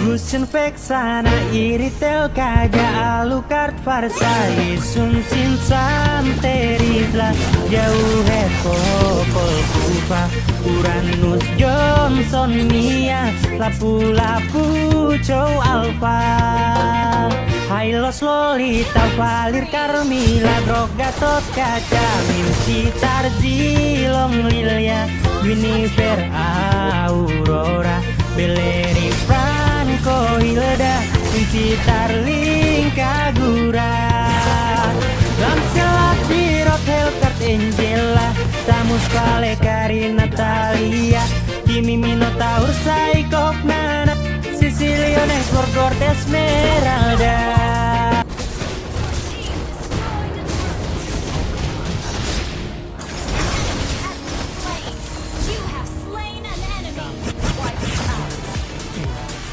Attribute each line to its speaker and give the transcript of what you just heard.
Speaker 1: Gusen Vexana Iritel Kaja Alucard Farsa Sum Sin Santerisla Jauh Pol Kufa Uranus Johnson Mia Lapu-lapu Chow Alpha Hylos Lolita Valir Carmila Droga Tot Kaca Minci Tarzi Long Lilia Winifred Aurora Beleri Franco Hilda Minci Tarling Kagura Lamsela Pirot Helkart Angela Tamus Kale Karina Natalia Kimi Minotaur Saikok Nana Sicilione Cortes Me